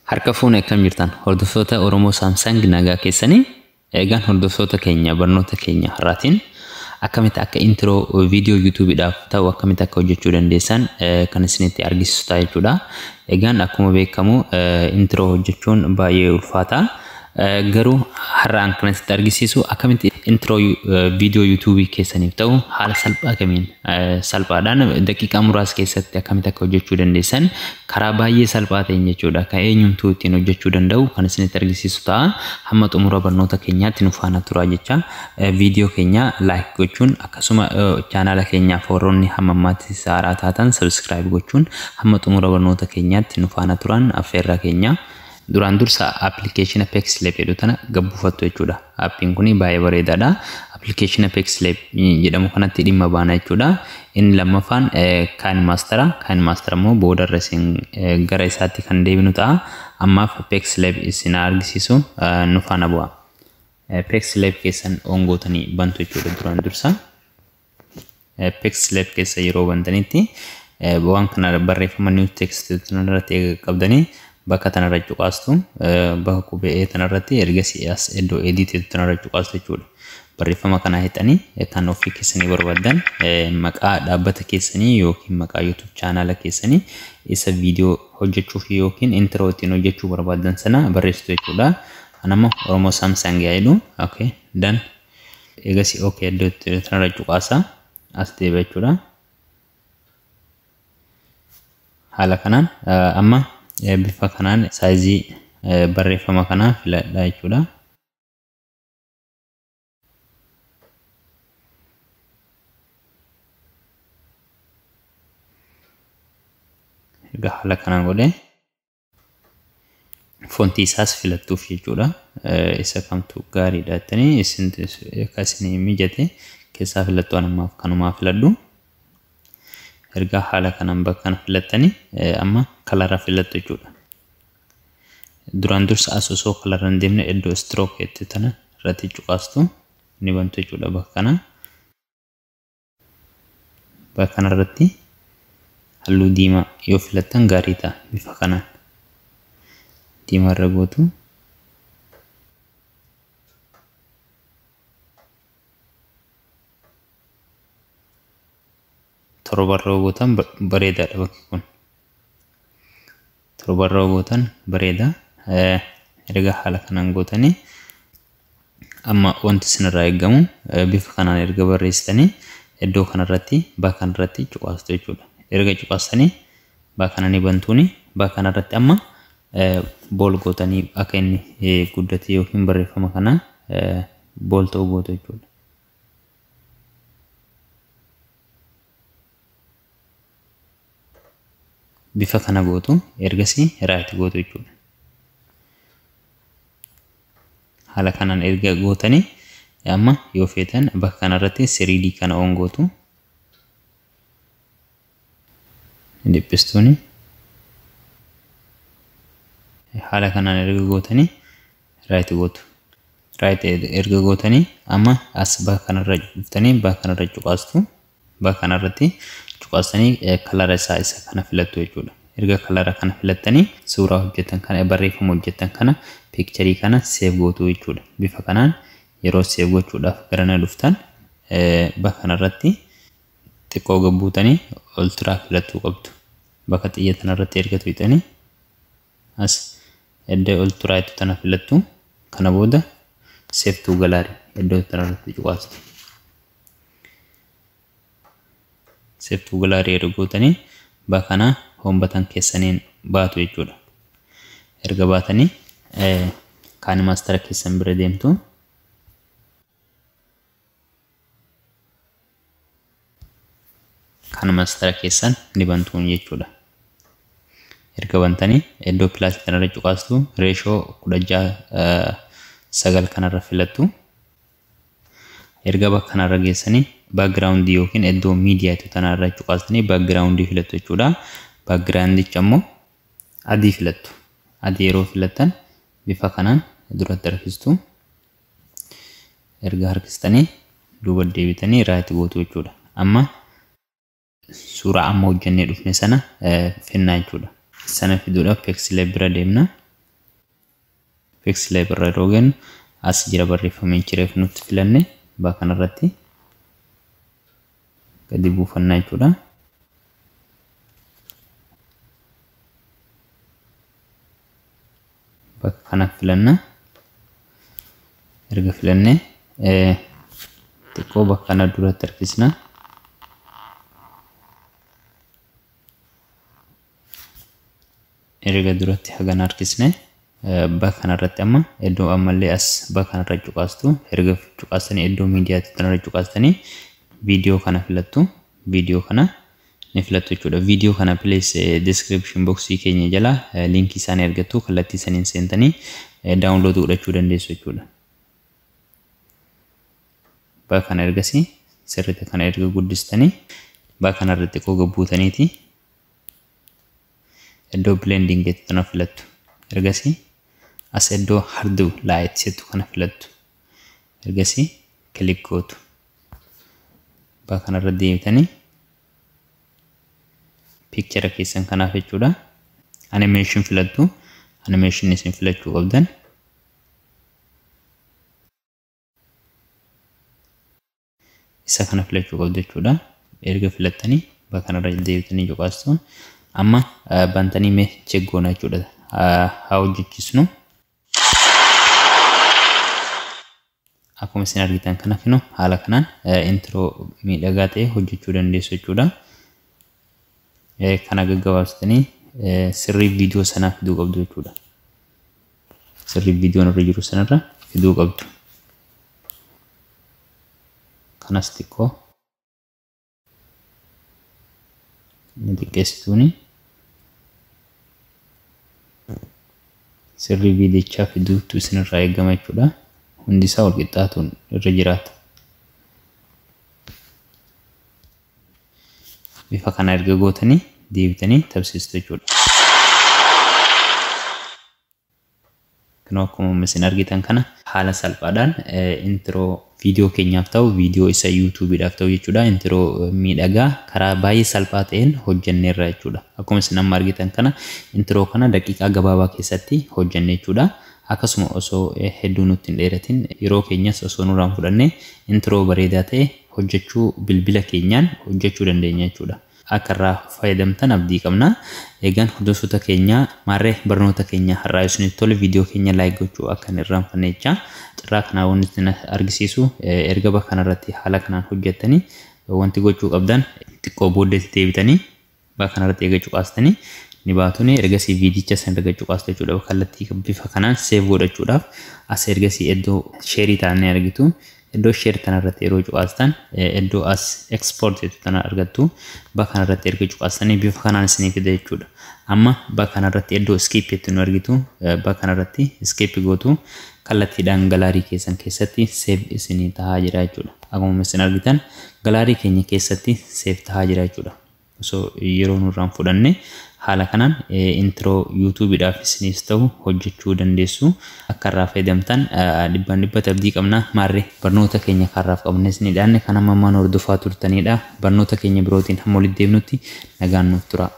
Harka fuune akkam jirtan hordoftoota Oromoo Samsung nagaa keessanii eegaan hordoftoota keenya barnoota keenya har'aatiin akkamitti akka intro viidiyoo YouTube'dhaaf ta'u akkamitti akka hojjechuu dandeessan kan isinitti argisiisu ta'a jechuudha. Egaan akkuma beekamu intro hojjechuun baay'ee ulfaata. Garuu har'aan kan isinitti argisiisu akkamitti intro viidiyoo YouTube keessaniif ta'u haala salphaa kamiin salphaadhaan daqiiqaa muraasa keessatti akkamitti akka hojjechuu dandeessan karaa baay'ee salphaa ta'een jechuudha. Kan eenyumtuu ittiin hojjechuu danda'u kan isinitti argisiisu ta'a. Hamma xumura barnoota keenyaatti nu faana turaa jecha viidiyoo keenya like gochuun akkasuma chaanaala keenyaaf warroonni hamma ammaatti haaraa taatan subscribe gochuun hamma xumura barnoota keenyaatti nu faana turan affeerraa keenya. Duraan dursa appilikeeshina Pexlab jedhu tana gabbuufattu jechuudha. Appiin kun baay'ee bareedaadha. Appilikeeshina Pexlab jedhamu kanatti dhimma baana jechuudha. Inni lammaffaan KineMaster. KineMaster immoo boodarra isin gara isaatti kan deebinu ta'a. Ammaaf Pexlab isin argisiisu nu faana bu'a. Pexlab keessan ongootanii bantu jechuudha duraan dursa. Pexlab keessa yeroo bantanitti waan kana barreeffama new text irratti qabdanii bakka tanarra cuqaastu bakka qubee tanarratti ergasii as iddoo edit tanarra cuqaastu jechuudha. Barreeffama kana hixanii kan ofii keessanii barbaadan maqaa dhaabbata keessanii yookiin maqaa YouTube chaanaala keessanii isa viidiyoo hojjechuuf yookiin intro ittiin hojjechuu barbaadan sana barreessitu jechuudha. Anammoo Oromoo Samsung jedhu. Okay, done. Ergasii okay iddoo tanarra cuqaasa as deebi'a jechuudha. Haala kanaan amma bifa kanaan saayizii barreeffama kanaa filadhaa jechuudha. Egaa haala kanaan godhee fontii isaas filattuuf jechuudha. Isa kamtu gaariidha jettanii isin akka isinii mijate keessaa filattu ammaaf kanumaa filadhu. Ergaa haala kanaan bakka kana filattanii amma kalara filattu jechuudha. Duraan dursa as osoo kalara hin deemne iddoo stroke jette tana irratti cuqaastu ni bantu jechuudha bakka kana. Bakka kanarratti halluu diimaa yoo filattan gaarii ta'a bifa kanaan. Diimaa irra gootu. Torbarra gootan bareedaadha bakki kun. Torbarra gootan bareeda. Erga haala kanaan gootanii amma wanti isinirraa eegamu bifa kanaan erga barreessitanii iddoo kanarratti bakka kanarratti cuqaastu jechuudha. Erga cuqaastanii bakka kana ni bantuuni bakka kanarratti amma bool gootanii akka inni guddate yookiin barreeffama kana bool ta'uu gootu jechuudha. Bifa kana gootu ergasii right gootu jechuudha. Haala kanaan erga gootanii amma yoo feetan bakka kanarratti 3D kana on gootu. Dhiphistuuni. Haala kanaan erga gootanii right gootu. Right erga gootanii amma as bakka kanarra dhuftanii bakka kanarra cuqaastu. Bakka kanarratti cuqaastanii kalara isaa isa kana filattu jechuudha. Erga kalara kana filattanii suuraa hojjetan kana barreeffama hojjetan kana piikcharii kana seef gootu jechuudha. Bifa kanaan yeroo seef gochuudhaaf garana dhuftan bakka kanarratti xiqqoo gabbuutanii ultra filattuu qabdu. Bakka xiyya tanarratti erga tuqxanii as iddoo ultra itti tana filattu kana booda save to gallery iddoo tanarratti cuqaastu. Save to gallery erga gootanii bakka kana hombatan keessaniin baatu jechuudha. Erga baatanii KineMaster keessan bira deemtu. KineMaster keessan ni bantuun jechuudha. Erga bantanii iddoo pilaasii kanarra cuqaastu reeshoo 16:9 kanarra filattu. Erga bakka kanarra geessanii background yookiin iddoo miidiyaa tanarra cuqaastanii background filattu jechuudha. Backgroundicha immoo adii filattu. Adii yeroo filattan bifa kanaan duratti harkistu. Erga harkistanii duuba deebitanii right gootu jechuudha. Amma Suuraa amma hojjennee dhufne sana finnaa jechuudha. Sana fiduudhaaf Pixlab bira deemna. Pixlab irra yeroo gennu as jira barreeffamee jireef nutti filanne bakka kanarratti gadi buufannaa jechuudha. Bakka kana filanna. Erga filannee xiqqoo bakka kana duratti harkisna. Erga duratti hagana harkisne bakka kanarratti amma iddoo ammallee as bakka kanarra cuqaastu. Erga cuqaastanii iddoo miidiyaatti kanarra cuqaastanii viidiyoo kana filattu. Viidiyoo kana ni filattu jechuudha. Viidiyoo kana please description boxii keenya jala liinkii isaanii argattu, kallattii saniin seentanii download godhachuu dandeessu jechuudha. Bakka kana ergasii sirriitti kana erga guddistanii bakka kanarra xiqqoo gabbuutaniiti iddoo blending jettu kana filattu. Ergasii as iddoo hard light jettu kana filattu. Ergasii click gootu. Bakka kanarra deemtanii picture keessan kanaaf jechuudha. Animation filattu. Animation isin filachuu qabdan. Isa kana filachuu qabdu jechuudha. Erga filattanii bakka kanarra deebitanii cuqaastu. Amma bantanii mee check goona jechuudha. Haa hojjechiisnu. Akkuma isin argitan kana kinu haala kanaan intro miidhagaa ta'e hojjechuu dandeessu jechuudha. Kana gaggabaabsitanii sirrii viidiyoo sanaa fiduu qabdu jechuudha. Sirrii viidiyoon irra jiru sanarra fiduu qabdu. Kanas xiqqoo ni xiqqeessituuni sirrii viidiyichaa fiduutu isinirraa eegama jechuudha. Hundi isaa wal qixxaatuun irra jiraata. Bifa kana erga gootanii deebitanii tabsiistu jechuudha. Kunoo akkuma isin argitan kana haala salphaadhaan intro viidiyoo keenyaaf ta'u, viidiyoo isa yuutuubiidhaaf ta'u jechuudha. Intro miidhagaa karaa baay'ee salphaa ta'een hojjenneerra jechuudha. Akkuma isin amma argitan kana intro kana daqiiqaa gabaabaa keessatti hojjenne jechuudha. Akkasuma osoo hedduu nutti hin dheeratin, yeroo keenyas osoo nurraan fudhanne, intro bareedaa ta'e hojjechuu bilbila keenyaan hojjechuu dandeenya jechuudha. Akka irraa fayyadamtan abdii qabna. Egaan hordoftoota keenya, maarree barnoota keenya har'aa isinitti tole viidiyoo keenya like gochuu akka hin irraanfanne jecha. Carraa kanaa wanti isin argisiisu, erga bakka kanarratti haala kanaan hojjettanii wanti gochuu qabdan xiqqoo booddeetti deebitanii bakka kanarratti eega cuqaastanii ni baatuni. Ergasii viidicha san erga cuqaastu jechuudha, kallattii bifa kanaan save godhachuudhaaf as ergasii iddoo sheerii ta'an ni argitu. Iddoo share tanarratti yeroo cuqaastan iddoo as export jettu tana argattu. Bakka kanarratti erga cuqaastanii bifa kanaan isinii fida jechuudha. Amma bakka kanarratti iddoo skip jettu ni argitu. Bakka kanarratti skip gootu, kallattiidhaan galaarii keessan keessatti save isinii tahaa jira jechuudha. Akkuma isin argitan galaarii keenya keessatti save tahaa jira jechuudha. Osoo yeroo nurraan fudhanne haala kanaan intro yuutuubiidhaaf isinis ta'u hojjechuu dandeessu. Akka irraa fayyadamtan dhibbaan dhibbatti abdii qabna. Maarree barnoota keenya karraaf qabnes ni dhaanne kan amma ammaan hordofaa turtanidha. Barnoota keenya birootiin hamma walitti deemnutti nagaan nuuf tura.